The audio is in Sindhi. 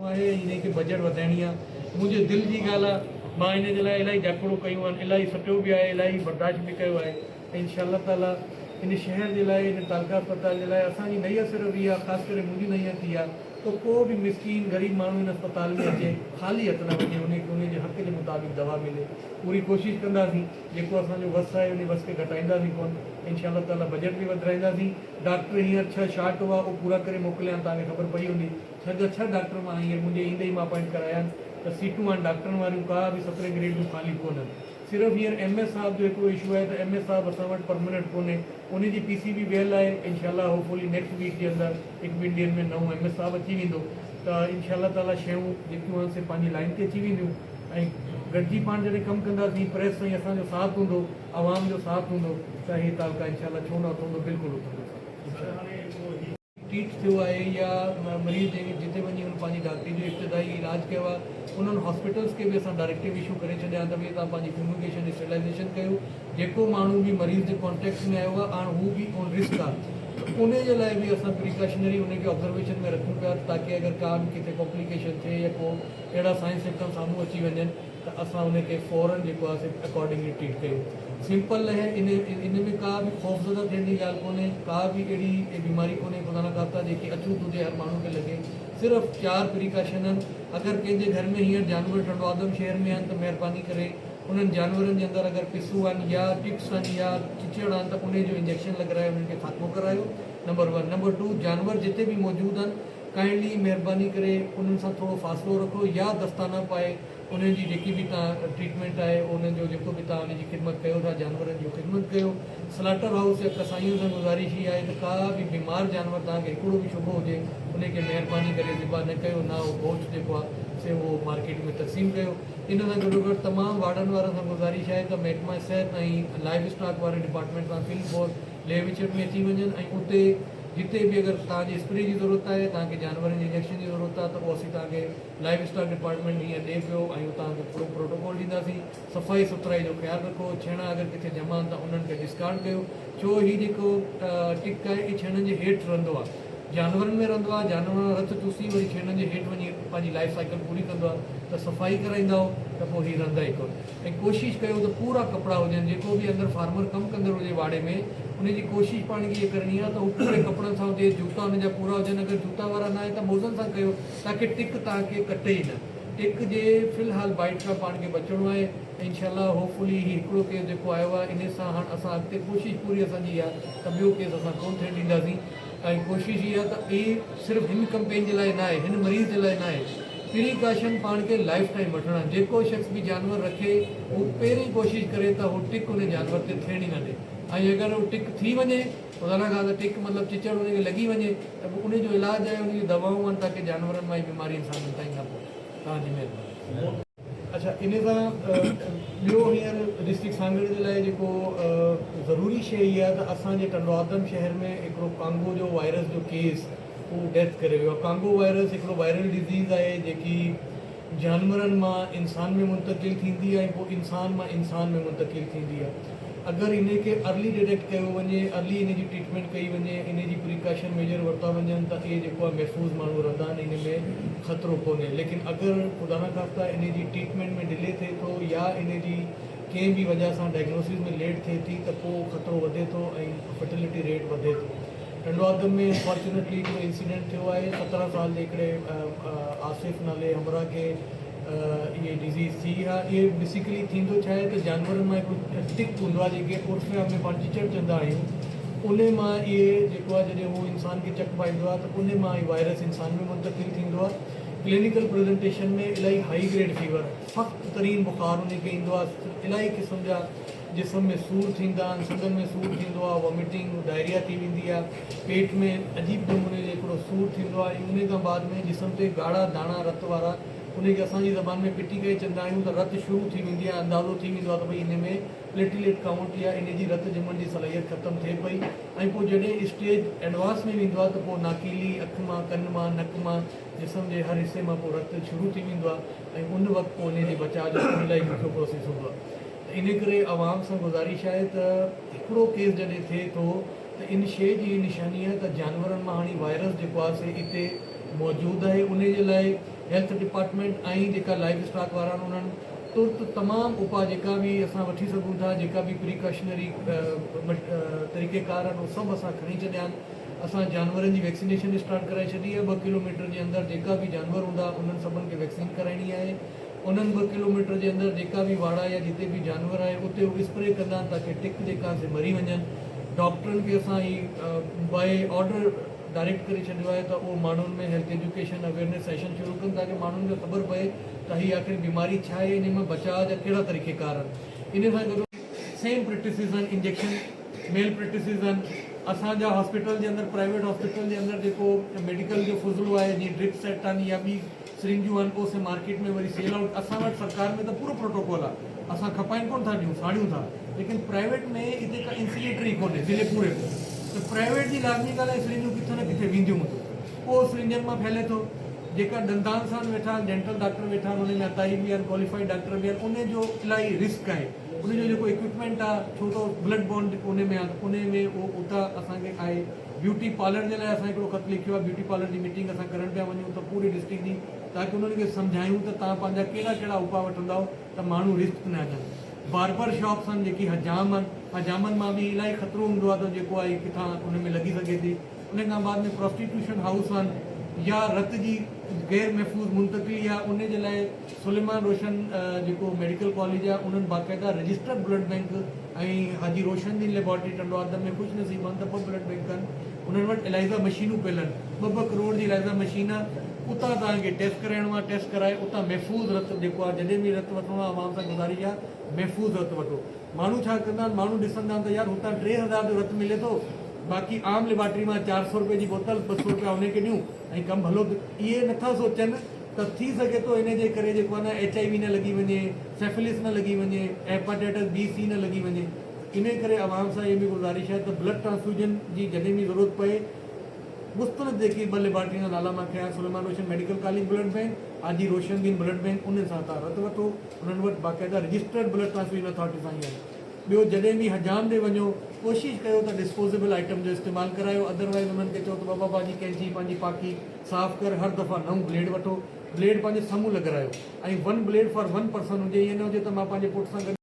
آهي ۽ انهي کي بجيٽ وڌائڻي آهي منهنجي دل جي ڳالهه آهي مان ان جي لاء الاهي جاکوڙو ڪيون آهن الاهي سٽيو به آهي الاهي برداشت به ڪيو آهي ۽ انشاء الله تعالي ان شهر جي لاء ان تعلقه اسپتال جي لاء اسان جي نيت صرف اها آهي خاص ڪري منهنجي نيت اها آهي ته ڪو به مسڪين غريب ماڻهو ان اسپتال ۾ اچي خالي هٿ نه وڃي انهي کي انهي جي حق جي مطابق دوا ملي پوري ڪوشش ڪنداسين جيڪو اسان جو وس آهي انهي وس کي گهٽائينداسين ڪونه انشاء الله تعالي بجيٽ به وڌرائينداسين ڊاڪٽر هينئر ڇهه شارٽ هئا اهو پورا ڪري موڪليا آهن توهان کي خبر پئي هوندي ڇهه جا ڇهه ڊاڪٽر مان هينئر منهنجي ايندي ئي مان اپائنٽ ڪرايا آهن ته سيٽون هاڻ ڊاڪٽرن واريون ڪا به سترهين گريڊ جون خالي ڪونهن. صرف هينئر ايم ايس صاحب جو هڪڙو اشو آهي ته ايم ايس صاحب اسان وٽ پرمننٽ ڪونهي انهي جي پي سي بي ويل آهي انشاء الله هوپ فلي نيڪسٽ ويڪ جي اندر هڪ ٻن ڏينهن ۾ نئون ايم ايس صاحب اچي ويندو ته انشاء الله تعالي شيون جيڪيون آهن سي پنهنجي لائين تي اچي وينديون ۽ گڏجي پاڻ جڏهن ڪم ڪنداسين پريس ۽ اسان جو ساٿ هوندو عوام جو ساٿ هوندو ته هي تعلقه انشاء الله ڇو نه اٿندو بلڪل اٿندو انشاء الله. ٽريٽ ٿيو آهي يا مريض جنهن جتي وڃي هن پنهنجي ڊاڪٽري جو ابتدائي علاج ڪيو آهي انهن هاسپيٽلس کي به اسان ڊائريڪٽو اشو ڪري ڇڏيا آهن ته ڀئي توهان پنهنجي فيوميگيشن اسٽرلائيزيشن ڪيو جيڪو ماڻهو به مريض جي ڪانٽيڪٽ ۾ آيو آهي هاڻ هو به آن رسڪ آهي ته انهي جي لاء به اسان پريڪاشنري انهي کي آبزرويشن ۾ رکون پيا تاڪي اگر ڪا به ڪٿي ڪامپليڪيشن ٿئي يا ڪو اهڙا سائن سمپٽم سامهون اچي وڃن ته اسان ان کي فورن جيڪو آهي سي اڪارڊنگلي ٽريٽ ڪيون. سمپل اهي ان ان ۾ ڪا به خوفزده ٿيڻ جي ڳالهه ڪونهي ڪا به اهڙي بيماري ڪونهي خدا نخواسته جيڪي اڇوت هجي هر ماڻهو کي لڳي صرف چار پريڪاشن آهن اگر ڪنهن جي گهر ۾ هينئر جانور ٽنڊوآدم شهر ۾ آهن ته مهرباني ڪري انهن جانورن جي اندر اگر پسو آهن يا ٽڪس آهن يا چچڙ آهن ته انهي جو انجيڪشن لڳرائي انهن کي خاتمو ڪرايو نمبر ون نمبر ٽو جانور جتي به موجود آهن ڪائنڊلي مهرباني ڪري انهن سان ٿورو فاصلو رکو يا دستانا پائي انهن جي جيڪي به توهان ٽريٽمينٽ آهي انهن جو جيڪو به توهان انهن جي خدمت ڪيو ٿا جانورن جو خدمت ڪيو سلاٽر هائوس يا قصائين سان گذارش هي آهي ته ڪا به بيمار جانور توهان کي هڪڙو به شبهو هجي انهي کي مهرباني ڪري ذبح نه ڪيو نه اهو گوشت جيڪو آهي سي اهو مارڪيٽ ۾ تقسيم ڪيو ان سان گڏوگڏ تمام واڙن وارن سان گذارش آهي ته محڪمه صحت ۽ لائيو اسٽاڪ واري ڊپارٽمينٽ سان في الفور لي وچڙ ۾ اچي وڃن ۽ اتي جتي به اگر توهان جي اسپري جي ضرورت آهي، توهان کي جانورن جي انجيڪشن جي ضرورت آهي ته اهو اسين توهان کي لائيو اسٽاڪ ڊپارٽمينٽ هينئر ڏئي پيو ۽ اهو توهان کي پورو پروٽوڪول ڏينداسين. صفائي سٿرائي جو خيال رکو، ڇيڻا اگر ڪٿي جمع آهن ته انهن کي ڊسڪارڊ ڪيو، ڇو هي جيڪو ٽڪ آهي اهي ڇيڻن جي هيٺ رهندو آهي، جانورن ۾ رهندو آهي، جانورن رت چوسي وري ڇيڻن جي هيٺ وڃي پنهنجي لائيف سائيڪل پوري ڪندو آهي ته صفائي ڪرائيندائو ته پوء هي رهندا ئي ڪونه. ۽ ڪوشش ڪيو ته پورا ڪپڙا هجن جيڪو به اندر فارمر ڪم ڪندڙ هجي واڙي ۾ ان جي ڪوشش پاڻ کي اها ڪرڻي آهي ته هو پوري ڪپڙن سان هجي جوتا ان جا پورا هجن اگر جوتا وارا نه آهن ته موزن سان ڪيو تاڪه ٽڪ توهان کي ڪٽي ئي نه ٽڪ جي في الحال بائيٽ کان پاڻ کي بچڻو آهي ۽ انشاء الله هوپ فلي هي هڪڙو ڪيس جيڪو آيو آهي انهي سان هاڻ اسان اڳتي ڪوشش پوري اسان جي اها ته ٻيو ڪيس اسان ڪونه ٿيڻ ڏينداسين ۽ ڪوشش اها ته اهي صرف هن ڪمپين جي لاء نه آهي هن مريض جي لاء نه آهي پريڪاشن پاڻ کي لائف ٽائيم وٺڻا آهن جيڪو شخص به جانور رکي هو پهرين ڪوشش ڪري ته هو ٽڪ ان جانور تي ٿيڻ ئي نه ڏي ۽ اگر هو ٽڪ ٿي وڃي خدا نه خواست ٽڪ مطلب چچڙ ان کي لڳي وڃي ته پوء ان جو علاج آهي ان جون دوائون آهن تاڪه جانورن مان هي بيماري انسانن تائين نه پهچي توهان جي مهرباني. اڇا ان سان ٻيو هينئر ڊسٽرڪٽ سانگهڙ جي لاء جيڪو ضروري شيء اها آهي ته اسان جي ٽنڊوآدم شهر ۾ هڪڙو ڪانگو جو وائرس جو ڪيس هو ڊيٿ ڪري ويو آهي ڪانگو وائرس هڪڙو وائرل ڊزيز آهي جيڪي جانورن مان انسان ۾ منتقل ٿيندي آهي ۽ پوء انسان مان انسان ۾ منتقل ٿيندي آهي اگر انهي کي ارلي ڊيٽيڪٽ ڪيو وڃي ارلي انهي جي ٽريٽمينٽ ڪئي وڃي انهي جي پريڪاشن ميجر ورتا وڃن ته اهي جيڪو آهي محفوظ ماڻهو رهندا آهن انهي ۾ خطرو ڪونهي ليڪن اگر خدانخواسته انهي جي ٽريٽمينٽ ۾ ڊلي ٿئي ٿو يا انهي جي ڪنهن به وجه سان ڊائگنوسز ۾ ليٽ ٿئي ٿي ته پوء خطرو وڌي ٿو ۽ فٽلٽي ريٽ وڌي ٿو. ٽنڊوآدم ۾ انفارچونيٽلي هڪڙو انسيڊنٽ ٿيو آهي 17 سال جي هڪڙي آصف نالي همراهه کي اهي ڊزيز ٿي ها اهي بيسيڪلي ٿيندو ڇا آهي ته جانورن مان هڪڙو ٽڪ هوندو آهي جيڪي عرف ۾ پاڻ چچڙ چوندا آهيون انهي مان اهي جيڪو آهي جڏهن هو انسان کي چڪ پائيندو آهي ته انهي مان اهي وائرس انسان ۾ منتقل ٿيندو آهي ڪلينيڪل پريزنٽيشن ۾ الاهي هائي گريڊ فيور سخت ترين بخار انهي کي ايندو آهي الاهي قسم جا جسم ۾ سور ٿيندا آهن، سنڌن ۾ سور ٿيندو آهي، وامٽنگ، ڊائريا ٿي ويندي آهي، پيٽ ۾ عجيب نموني جو هڪڙو سور ٿيندو آهي ۽ انهي کان بعد ۾ جسم تي ڳاڙها داڻا رت وارا انهي کي اسان جي زبان ۾ پٽي ڪري چوندا آهيون ته رت شروع ٿي ويندي آهي اندازو ٿي ويندو آهي ته ڀئي انهي ۾ پليٽيليٽ ڪائونٽ يا انهي جي رت ڄمڻ جي صلاحيت ختم ٿئي پئي ۽ پوء جڏهن اسٽيج ايڊوانس ۾ ويندو آهي ته پوء ناڪيلي اک مان، ڪن مان، نڪ مان، جسم جي هر حصي مان پوء رت شروع ٿي ويندو آهي ۽ ان وقت پوء انهي جي بچاء جو الاهي ڏکيو پروسيس هوندو آهي. ته انهي ڪري عوام سان گذارش آهي ته هڪڙو ڪيس جڏهن ٿئي ٿو ته ان شيء جي هي نشاني آهي ته جانورن مان هاڻي وائرس جيڪو آهي سي اتي موجود آهي انهي جي لاء هيلٿ ڊپارٽمينٽ ۽ جيڪا لائيو اسٽاڪ وارا آهن انهن ترت تمام اپاء جيڪا به اسان وٺي سگهون ٿا جيڪا به پريڪاشنري طريقي ڪار آهن اهي سڀ اسان کڻي ڇڏيا آهن. اسان جانورن جي ويڪسينيشن اسٽارٽ ڪرائي ڇڏي آهي، ٻه ڪلو ميٽر جي اندر جيڪا به جانور هوندا انهن سڀن کي ويڪسين ڪرائڻي آهي، انهن ٻه ڪلو ميٽر جي اندر جيڪا به واڙا يا جتي به جانور آهي اتي هو اسپري ڪندا تاڪه ٽڪ جيڪا سي مري وڃن، ڊاڪٽرن کي اسان هي باء آرڊر ڊائريڪٽ ڪري ڇڏيو آهي ته اهو ماڻهن ۾ هيلٿ ايجوڪيشن اويئرنيس سيشن شروع ڪن تاڪه ماڻهن کي خبر پئي ته هي آخر بيماري ڇا آهي انهي مان بچاء جا ڪهڙا طريقيڪار آهن انهي سان گڏو سيم پريڪٽسز آهن انجيڪشن ميل پريڪٽسز آهن اسان جا هاسپيٽل جي اندر پرائيويٽ هاسپيٽل جي اندر جيڪو ميڊيڪل جو فضلو آهي جيئن ڊرپ سيٽ آهن يا ٻي سرنجون آهن اهو سي مارڪيٽ ۾ وري سيل آئوٽ اسان وٽ سرڪار ۾ ته پورو پروٽوڪول آهي اسان کپائن ڪونه ٿا ڏيون ساڙيون ٿا ليڪن پرائيويٽ ۾ اتي ڪا انسيليٽر ئي ڪونهي ضلعي پوري ۾ ته پرائيويٽ جي لازمي ڳالهه آهي سرنجون ڪٿي نه ڪٿي وينديون هونديون اهو سرنجن مان ڦهلي ٿو جيڪا ڏندان سان ويٺا آهن ڊينٽل ڊاڪٽر ويٺا آهن انهن ۾ عطائي به آهن ڪواليفائيڊ ڊاڪٽر به آهن انهي جو الاهي رسڪ آهي ان جو جيڪو اڪوپمينٽ آ ڇو ته بلڊ بانڊ انهي ۾ آ ته انهي ۾ اهو اتان اسان کي آهي بيوٽي پارلر جي لاء اسان هڪڙو خط لکيو آ بيوٽي پارلر جي ميٽنگ اسان ڪرڻ پيا وڃون ته پوري ڊسٽرڪٽ جي تاڪه انهن کي سمجهايون ته توهان پنهنجا ڪهڙا ڪهڙا اپاء وٺندائو ته ماڻهو رسڪ نه اچن باربر شاپس آهن جيڪي حجام آهن حجامن مان به الاهي خطرو هوندو آ ته جيڪو آهي ڪٿان ان ۾ لڳي سگهي ٿي ان کان بعد ۾ پراسٽيٽيوشن هائوس آهن يا رت جي غير محفوظ منتقلي آ ان جي لاء سليمان روشن جيڪو ميڊيڪل ڪاليج آهي انهن باقاعده registered blood bank ۽ Haji Roshan Din laboratory Tando Adam ۾ خوش نصيب آهن ته ٻه بلڊ بينڪ آهن انهن وٽ الائزا مشينون پيل آهن ٻه ٻه ڪروڙ جي الائزا مشين آهي اتان توهان کي ٽيسٽ ڪرائڻو آهي ٽيسٽ ڪرائي اتان محفوظ رت جيڪو آهي جڏهن به رت وٺڻو آهي عوام سان گذارش آهي محفوظ رت وٺو ماڻهو ڇا ڪندا آهن ماڻهو ڏسندا آهن ته يار هتان 3000 جو رت ملي ٿو باقي عام ليبارٽري مان 400 روپئي جي بوتل 200 روپيا انهي کي ڏيون ۽ ڪم ڀلو اهي نٿا سوچن ته ٿي سگهي ٿو ان جي ڪري جيڪو آهي نه ايڇ I وي نه لڳي وڃي، سيفلس نه لڳي وڃي، هيپاٽائٽس بي سي نه لڳي وڃي. انهي ڪري عوام سان اها به گذارش آهي ته بلڊ ٽرانسفيوزن جي جڏهن به ضرورت پئي مستند جيڪي ٻه ليبارٽرين جا نالا مان کنيا Suleman Roshan medical college blood bank, Haji Roshan Din blood bank انهن سان توهان رت وٺو انهن وٽ باقاعده رجسٽرڊ بلڊ ٽرانسفيوزن اٿارٽي سان ئي آهي. ٻيو جڏهن به حجام ڏي وڃو ڪوشش ڪيو ته ڊسپوزيبل آئٽم جو استعمال ڪرايو ادروائيز انهن کي چئو ته بابا پنهنجي ڪينچي پنهنجي پاڪي صاف ڪر هر دفعا نئون بليڊ وٺو بليڊ پنهنجي سامهون لڳرايو ۽ one blade for one person هجي ائين نه هجي ته مان پنهنجي پٽ سان گڏ.